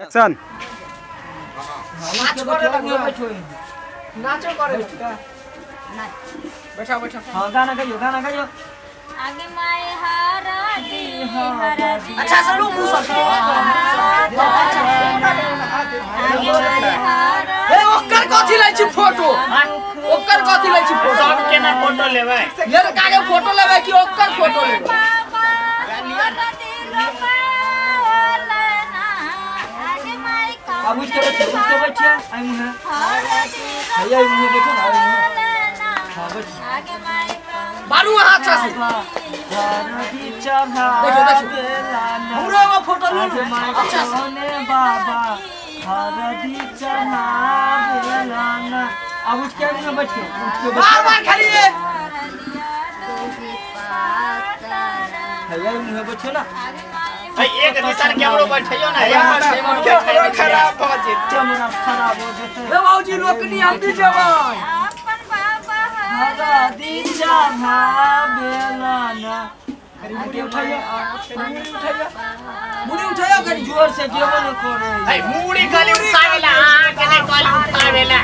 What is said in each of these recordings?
Action. नाच करे लगलो, नाचो करे लगता। बैठा बैठा। हाँ, गाना गाइयो, गाना गाइयो। आगे माय हरा दी हरा दी। अच्छा से लू मुंह सब। आगे माय हरा। ए, ओकर कथी लै छी फोटो? ओकर कथी लै छी फोटो? सब केना फोटो लेबै? लड़का के फोटो लेबै कि ओकर फोटो लेबै? बाबा हरा दी रोपालना। आगे माय अब उठ के बैठिए, उठ के बैठिए। आई मुँह हरा दी भैया, आई मुँह बैठो ना, आई मुँह। रोपालना। हाँ, बैठो। आगे my मारू अहाँ अच्छा से। हरदी चढ़ा देखियो, देखियो। देला। हमरो एगो फोटो लू आज माय अच्छा से। कोने बाबा हरदी चढ़ा देला ना। अब उठ के आई मुँह बैठिए, उठ के बार बैठिए। बार खाली ये। भैया, आई मुँह बैठिए ना। है, एक दिशन कैमरो बैठियो ना, एक कैमरा खराब भऽ जेतै। कैमरा खराब हो जेतै। हे बाबूजी लोकनी, हम भी जेबै। अपन बाबा हरदी चढ़ा देला ना। मुड़ी उठाइए, मुड़ी उठाइए। मुड़ी उठाइयो कनी। जोर से जेबो न करे। है, मुड़ी खाली उठावेला, अहाँ के नहीं खाली उठावेला।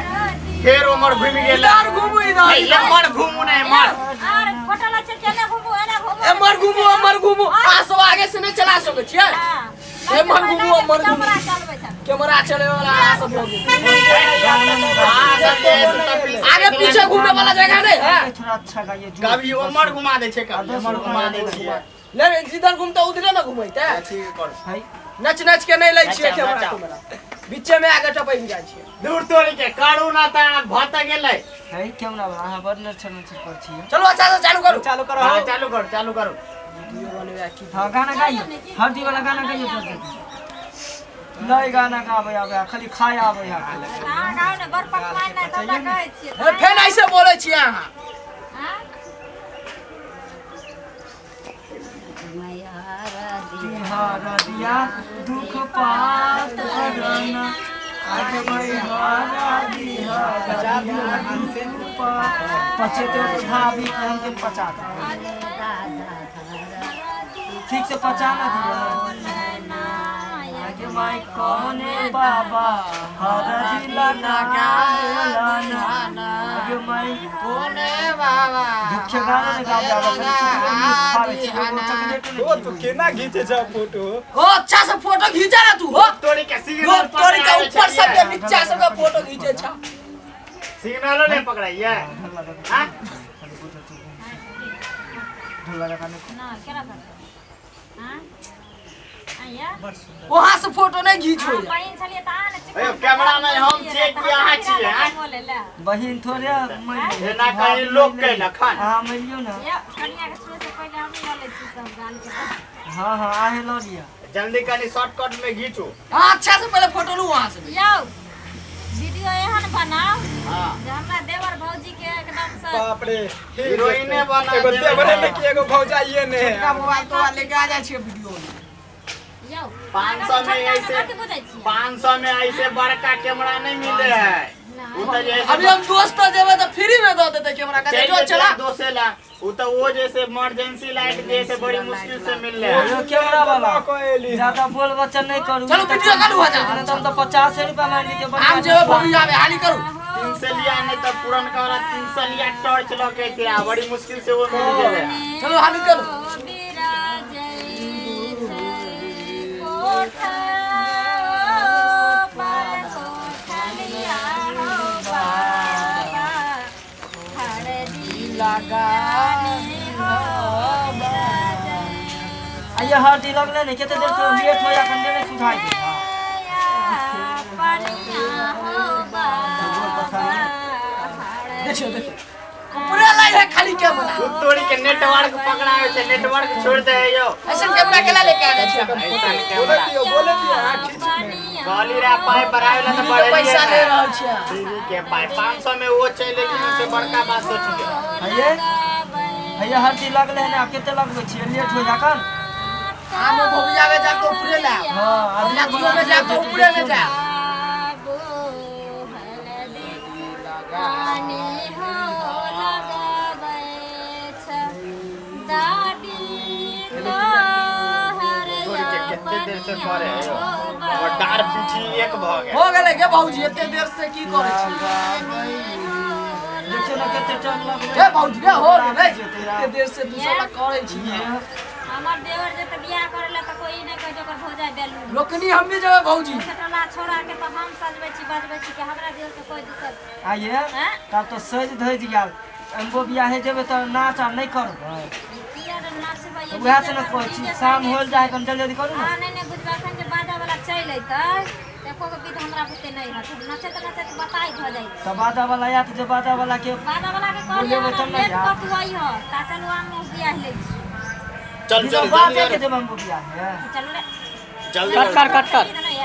फेर ओमर घुमि गेला। इधर घुमू, इधर। है, एम्हर घुमू ने, एम्हर। और फोटो ला चल, केने घुमू, एने घुमू। एम्हर घुमू, एम्हर घुमू। अहाँ सब आगे से नहीं चला सकै छियै। एम्हर घुमू, एम्हर घुमू। कैमरा चलबै छै। कैमरा चले वाला अहाँ सब हो गेल। अहाँ सब जे है से तब आगे पीछे घूमे वाला जगह नहीं है। थोड़ा अच्छा गाइए। जोर कभी से। ओमर घुमा दै छै, कभी एम्हर घुमा दै छियै। ले, जिधर घूमते उधरे ना घुमैते। ठीक कर। है। नच नच के नहीं लै छियै। नचाउ, कैमरा नचाउ। कैमरा बीचे में आगे टपकि जाइ छियै। दूर तोड़ी के करू ना तऽ भऽ तऽ गेलै। है, कैमरा वाला, अहाँ बड़ नछर नछर कर छियै। चलू, अच्छा से चालू करू। चालू करो। हाँ, चालू करू, चालू करू। वीडियो बनेबै की? हाँ, गाना गाइए, हरदी वाला गाना गाइए। जोर से नहीं गाना गाबै आबै, खाली खाय आबै है। अहाँ गाउ ने, बड़ पकवान नहि तऽ हमरा कहै छियै। हे, फेन ऐसे बोलै छियै अहाँ। हाँ? हरदिया दुख पात हरना। आगे भाई हरदी हरदिया दुख पात पचे तो भाभी के हम के पचा दे। ठीक से पचा ना दिया। आगे माई कौने बाबा हरदी लगा ना। आगे माई कोने बाबा। दुखे गाना ने गाबै आबै, खाली चुकले मुँह खाबै छी, एगो चॉकलेट ने। ओ, तू केना घीचे छ फोटो? हो, अच्छा से फोटो घीचा ना तू हो। तोड़ी के हो सिग्नल तोरी के ऊपर सबके नीचा सबके फोटो घीचे छा। सिग्नलो नहीं पकड़ाइए। हाँ? ना केना करतै? हाँ? आइया? वहां से फोटो नहीं घीचो। अहाँ बहिन छलियै तऽ अहाँ ने चिकन। अयो, कैमरा में हम छियै कि अहाँ छियै, हाँ? बोले ले। बहिन थोड़े। एना कहीं लोक कैलक हन। अहाँ मिलियौ ना। यौ, कनिया के छुए से पहिले हमही लऽ लै छी सब गाल के। हाँ हाँ, आहे लऽ लिअ। जल्दी कनी शॉर्टकट में घीचू। हाँ, अच्छा से पहले फोटो लू वहां से। यौ, वीडियो एहन बनाउ हाँ। जे हमरा देवर भौजी के एकदम से बाप रे, हीरोइने बना एगो देबै। देवरे ने कि एगो भौजाइए ने है। छोटका मोबाइल तो लेके आ जाइ छियै वीडियो में। यौ, 500 में छोटका के ऐसे कथी बुझै छियै? 500 में ऐसे बड़का कैमरा नहीं मिले है। उ तो जैसे अभी हम दोस्त जेबै तऽ फ्री में दऽ देतै कैमरा का। चल जो चला। दोसे ला, उ तो वो जैसे इमरजेंसी लाइट जैसे बड़ी मुश्किल से मिल रहे है। यो कैमरा वाला, कोयली। ज्यादा बोल बच्चन नहीं करू। चलो, वीडियो करू हो जा। नहीं तो हम तो 50 रुपया मान लीजिए। हम जेबै भौजी आबे, हाली करू। 300 लिया नहीं तो पुरनका वाला 300 लिया टॉर्च लके थे, बड़ी मुश्किल से वो मिल गया। चलो, हाली करू। बिराजै छै कोठा पर कोठलिया हो बाबा हरदी लगाने हो बिराजै। आइए, हरदी लगले ने, कते देर से लेट हो जा कंदे ने सुधाई दे। पनिया हो बाबा। देखियो देखियो, ऊपरे लाई है खाली कैमरा। तू तोड़ी के नेटवर्क पकड़ावे छै, नेटवर्क छोड़ दे यो। ऐसन कैमरा केला लेके आ जाइ छियै? ऐसा बोले कैमरा दियो, बोले दियो। हाँ, ठीक छै। कहली रे पाई बढ़ावे ला तो फ्री के बढ़े। पैसा ले रहल छियै। फ्री के पाई 500 में वो चले गेल से बड़का बात सोच लियो। आइए भैया, हरदी लगले ने, आब कते लगबै छियै? लेट हो जा कन। आम भौजी आबे जा तो ऊपरे ला। हाँ। अभियो में जा तो ऊपरे में जा। पानी हो लगाबै छ दादी तोहर। तोड़ी के कते देर से पड़े है हमर डार पीठी एक भऽ गेल। हो गेलै गे भौजी, एते देर से की करै छी? देखियौ ने कते टाइम लगबै। गे भौजी गे, हो गेलै, एते देर से तू सब करै छी। हमर देवर जे तऽ बियाह करै ला तऽ कोई नहि कहै छै ओकर भौजाइ बेलू। लोकनी हम भी जेबै भौजी। टोला छोड़ा के तऽ हम सजबै छी बजबै छी कि हमरा देवर के कोई दिक्कत आइए। हैं? तब तऽ सजि धजि गेल, अनबो बियाहे जेबै तऽ नाच आर नहि करबै? किया रे नाचबै? तऽ उएह से ने कहै छी, शाम होल जाइ, कम जल्दी जल्दी करू ने। हाँ, नहि नहि, बुझबै एखन जे बाजा वाला चलि अयतै तऽ एको गो विध हमरा बुते नहि होत। नचैत नचैत बताइ भऽ जाइ छै। तऽ बाजा वाला आयत जे बाजा वाला के बाजा वाला के कहलियै बोलेबै तब ने लेट यार। कऽ तू अइह ता चलू हम बियाह लै छी। चल बिना चल बाजे जल्दी के जेबै हम बियाहे। चलू रे। जल्दी। कट कर, कट कर।